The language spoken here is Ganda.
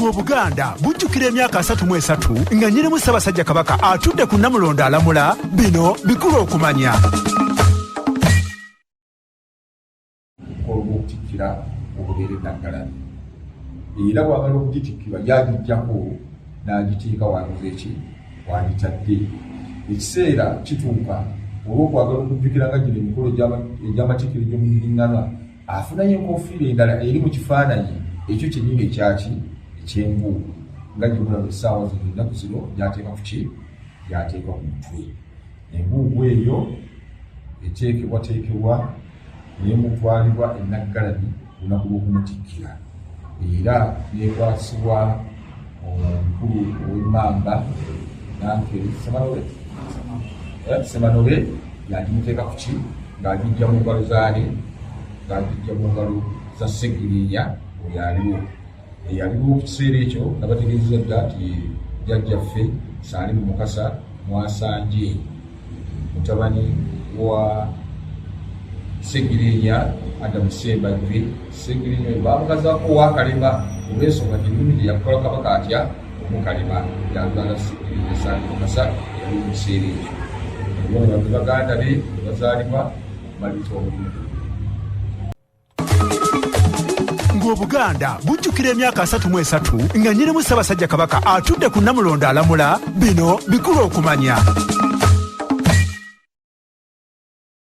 Ng'Obuganda bujjukira emyaka 33 nga nnyinimu Ssaabasajja Kabaka atudde ku Nnamulondo alamula, bino bikulu okumanya. Omukolo gw'okutikkira ogubeera e Naggalami era bw'amala okugitikkirwa yagiggyako n'agiteeka w'akoze ki w'agitadde. Ekiseera kituuka olw'okwagala okujjukira nga gino emikolo egy'amatikkiro gy'omuddiring'anwa afunayo enkofiira endala eri mu kifaananyi ekyo kyennyini ekyaki eky'enguugu nga gye mulaba essaawa zino ennaku zino gy'ateeka ku ki gy'ateeka ku mutwe. Enguugu eyo eteekebwateekebwa n'emutwalibwa e Naggalami ku lunaku lw'okumutikkira era n'ekwasibwa omukulu ow'emmamba Nankere Semanobe eh, Semanobe yagimuteeka ku ki ng'agijja mu ngalo zaani ng'agijja mu ngalo za Ssegirinya oyo aliwo eyaliwo ku kiseera ekyo nabategeezeza dda nti jjajjaffe Saalimu Mukasa Mwasanje mutabani wa Ssegirinya Adamu Ssembajjwe. Ssegirinya oyo baamukazaako owakalema olw'ensonga nti emirimu gye yakola kabaka atya omukalema yazaala Ssegirinya Saalimu Mukasa eyaliwo mu kiseera ekyo. Olwo baganda be bazaalibwa okumaliriza omulimu. Ng'Obuganda bujjukira emyaka 33 nga nnyinimu Ssaabasajja Kabaka atudde ku Nnamulondo alamula, bino bikulu okumanya.